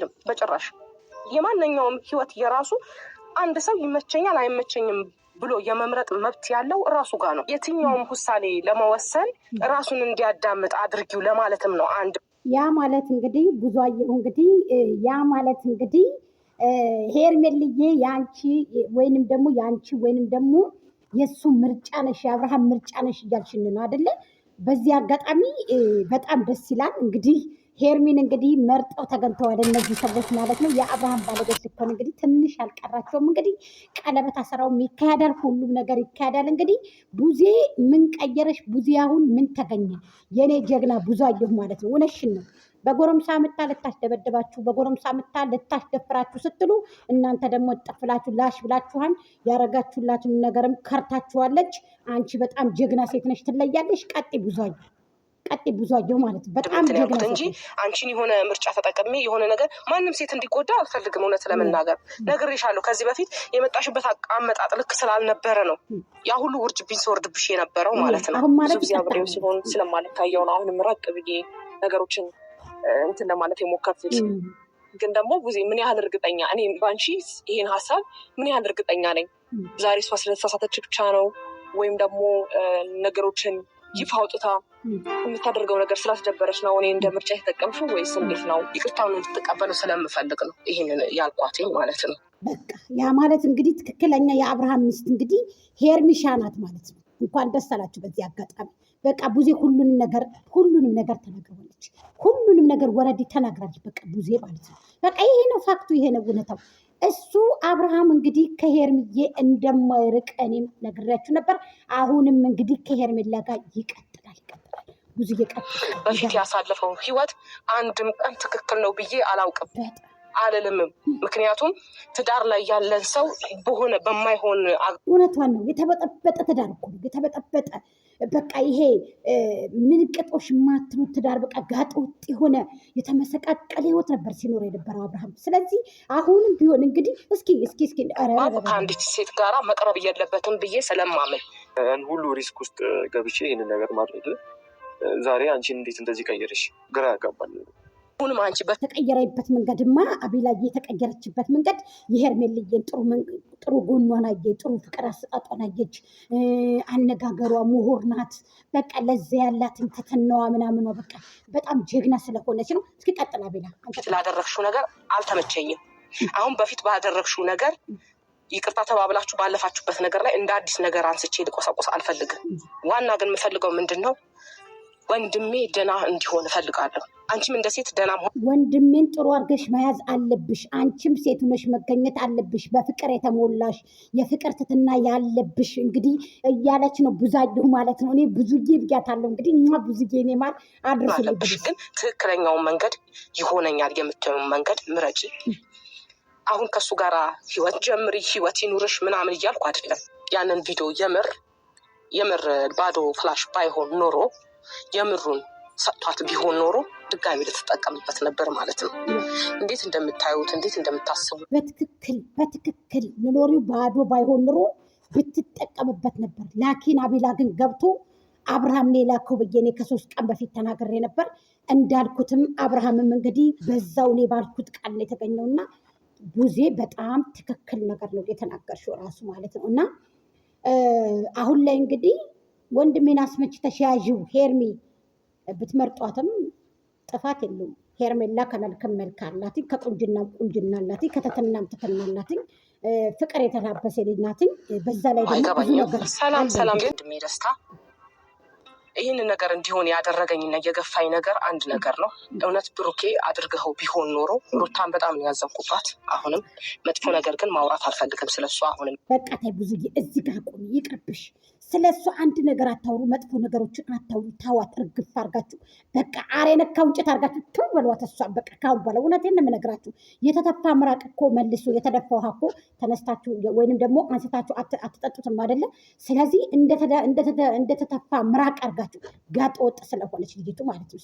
አይችልም በጭራሽ። የማንኛውም ህይወት የራሱ አንድ ሰው ይመቸኛል አይመቸኝም ብሎ የመምረጥ መብት ያለው ራሱ ጋር ነው። የትኛውም ውሳኔ ለመወሰን ራሱን እንዲያዳምጥ አድርጊው ለማለትም ነው። አንድ ያ ማለት እንግዲህ ብዙአየሁ እንግዲህ ያ ማለት እንግዲህ ሄርሜልዬ ያንቺ ወይንም ደግሞ ያንቺ ወይንም ደግሞ የእሱ ምርጫ ነሽ፣ የአብርሃም ምርጫ ነሽ እያልሽን ነው አይደለ? በዚህ አጋጣሚ በጣም ደስ ይላል። እንግዲህ ሄርሚን እንግዲህ መርጠው ተገኝተዋል እነዚህ ሰዎች ማለት ነው። የአብርሃም ባለቤት ልትሆን እንግዲህ ትንሽ አልቀራቸውም። እንግዲህ ቀለበት አሰራውም ይካሄዳል፣ ሁሉም ነገር ይካሄዳል። እንግዲህ ቡዜ ምን ቀየረሽ? ቡዜ አሁን ምን ተገኘ? የኔ ጀግና ብዙአየሁ ማለት ነው። እውነትሽን ነው። በጎረምሳ ምታ ልታስደበድባችሁ፣ በጎረምሳ ምታ ልታስደፍራችሁ ስትሉ እናንተ ደግሞ ጠፍላችሁ ላሽ ብላችኋል። ያረጋችሁላትን ነገርም ከርታችኋለች። አንቺ በጣም ጀግና ሴት ነሽ፣ ትለያለሽ። ቀጥ ብዙአየሁ፣ ቀጥ ብዙአየሁ ማለት ነው። በጣም ጀግና እንጂ አንቺን የሆነ ምርጫ ተጠቅሜ የሆነ ነገር ማንም ሴት እንዲጎዳ አልፈልግም። እውነት ለመናገር ነግሬሻለሁ። ከዚህ በፊት የመጣሽበት አመጣጥ ልክ ስላልነበረ ነው ያ ሁሉ ውርጅብኝ ስወርድብሽ የነበረው ማለት ነው። ብዙ ጊዜ አብሬው ሲሆን ስለማልታየው ነው አሁንም ራቅ ብዬ ነገሮችን እንትን ለማለት የሞከርኩት። ግን ደግሞ ጊዜ ምን ያህል እርግጠኛ እኔ በአንቺ ይሄን ሀሳብ ምን ያህል እርግጠኛ ነኝ? ዛሬ እሷ ስለተሳሳተች ብቻ ነው ወይም ደግሞ ነገሮችን ይፋ አውጥታ የምታደርገው ነገር ስላስደበረች ነው እኔ እንደ ምርጫ የተጠቀምሽው ወይስ እንዴት ነው? ይቅርታውን እንድትቀበለው ስለምፈልግ ነው ይህንን ያልኳትኝ ማለት ነው። በቃ ያ ማለት እንግዲህ ትክክለኛ የአብርሃም ሚስት እንግዲህ ሄርሚሻ ናት ማለት ነው። እንኳን ደስ አላችሁ በዚህ አጋጣሚ። በቃ ቡዜ ሁሉንም ነገር ተናግረዋለች። ሁሉንም ነገር ወረዲ ተናግራለች። በቃ ቡዜ ማለት ነው። በቃ ይሄ ነው fact ኡ፣ ይሄ ነው እውነታው። እሱ አብርሃም እንግዲህ ከሄርምዬ እንደማይርቅ እኔም ነግሬያችሁ ነበር። አሁንም እንግዲህ ከሄርሜላ ጋር ይቀጥላል ይቀጥላል። ብዙ እየቀጥላል። በፊት ያሳለፈው ህይወት አንድም ቀን ትክክል ነው ብዬ አላውቅም አልልምም። ምክንያቱም ትዳር ላይ ያለን ሰው በሆነ በማይሆን እውነቷን ነው። የተበጠበጠ ትዳር እኮ ነው የተበጠበጠ። በቃ ይሄ ምን ቅጦሽ የማትሉት ትዳር በቃ ጋጥ ወጥ የሆነ የተመሰቃቀለ ህይወት ነበር ሲኖር የነበረው አብርሃም። ስለዚህ አሁንም ቢሆን እንግዲህ እስኪ እስኪ እስኪ ከአንዲት ሴት ጋራ መቅረብ የለበትም ብዬ ስለማምን ያን ሁሉ risk ውስጥ ገብቼ ይህንን ነገር ማድረግ ዛሬ አንቺን እንዴት እንደዚህ ቀየረሽ? ግራ ያጋባል። አሁንም አንቺ በተቀየረበት መንገድማ አቤላ የተቀየረችበት መንገድ የሄርሜልዬን ጥሩ ጎኗን አየ፣ ጥሩ ፍቅር አሰጣጧን አየች። አነጋገሯ ምሁር ናት። በቃ ለዛ ያላትን ትትናዋ ምናምኗ በቃ በጣም ጀግና ስለሆነች ነው። እስኪ ቀጥል አቤላ። ላደረግሽው ነገር አልተመቸኝም። አሁን በፊት ባደረግሽው ነገር ይቅርታ ተባብላችሁ ባለፋችሁበት ነገር ላይ እንደ አዲስ ነገር አንስቼ ልቆሳቆስ አልፈልግም። ዋና ግን የምፈልገው ምንድን ነው፣ ወንድሜ ደህና እንዲሆን እፈልጋለሁ። አንቺም እንደ ሴት ደህና መሆን ወንድሜን ጥሩ አድርገሽ መያዝ አለብሽ። አንቺም ሴት ሆነሽ መገኘት አለብሽ። በፍቅር የተሞላሽ የፍቅር ትትና ያለብሽ እንግዲህ እያለች ነው ብዙአየሁ ማለት ነው። እኔ ብዙዬ ብያታለሁ። እንግዲህ እኛ ብዙዬ እኔ ማለት አድርስልኝ አለብሽ፣ ግን ትክክለኛውን መንገድ ይሆነኛል የምትለውን መንገድ ምረጪ። አሁን ከእሱ ጋር ህይወት ጀምሪ፣ ህይወት ይኑርሽ ምናምን እያልኩ አይደለም። ያንን ቪዲዮ የምር የምር ባዶ flash ባይሆን ኖሮ፣ የምሩን ሰጥቷት ቢሆን ኖሮ ድጋሚ ልትጠቀምበት ነበር ማለት ነው። እንዴት እንደምታዩት እንዴት እንደምታስቡ በትክክል በትክክል ኖሪው ባዶ ባይሆን ኖሮ ብትጠቀምበት ነበር። ላኪን አቤላ ግን ገብቶ አብርሃም ነው የላከው ብዬ እኔ ከ3 ቀን በፊት ተናግሬ ነበር። እንዳልኩትም አብርሃምም እንግዲህ በዛው እኔ ባልኩት ቃል ነው የተገኘውና ቡዜ በጣም ትክክል ነገር ነው የተናገርሽው ራሱ ማለት ነው። እና አሁን ላይ እንግዲህ ወንድሜን አስመችተሽ ያዥው ሄርሚ፣ ብትመርጧትም ጥፋት የለውም። ሄርሜላ ከመልክም መልክ አላት፣ ከቁንጅናም ቁንጅና አላት፣ ከትትናም ትትና አላት፣ ፍቅር የተላበሰ ልጅ ናት። በዛ ላይ ደግሞ ብዙ አይገባኝም። ነገር ሰላም አለ። ሰላም፣ ወንድሜ ደስታ ይህንን ነገር እንዲሆን ያደረገኝና የገፋኝ ነገር አንድ ነገር ነው። እውነት ብሩኬ አድርገኸው ቢሆን ኖሮ ሩታን በጣም ነው ያዘንኩባት። አሁንም መጥፎ ነገር ግን ማውራት አልፈልግም ስለሱ አሁንም። በቃ ተይ ብዙዬ፣ እዚህ ጋር ቁሚ፣ ይቅርብሽ። ስለ እሱ አንድ ነገር አታውሩ፣ መጥፎ ነገሮችን አታውሩ። ታዋት፣ እርግፍ አርጋችሁ በቃ አር የነካው እንጨት አርጋችሁ ትው በሏት። እሷን በቃ ካሁን በኋላ እውነቴን ነው የምነግራችሁ። የተተፋ ምራቅ እኮ መልሶ የተደፋ ውሃ እኮ ተነስታችሁ ወይንም ደግሞ አንስታችሁ አትጠጡትም አይደለ? ስለዚህ እንደተተፋ ምራቅ አርጋችሁ ጋጥ ወጥ ስለሆነች ልጅቱ ማለት ነው።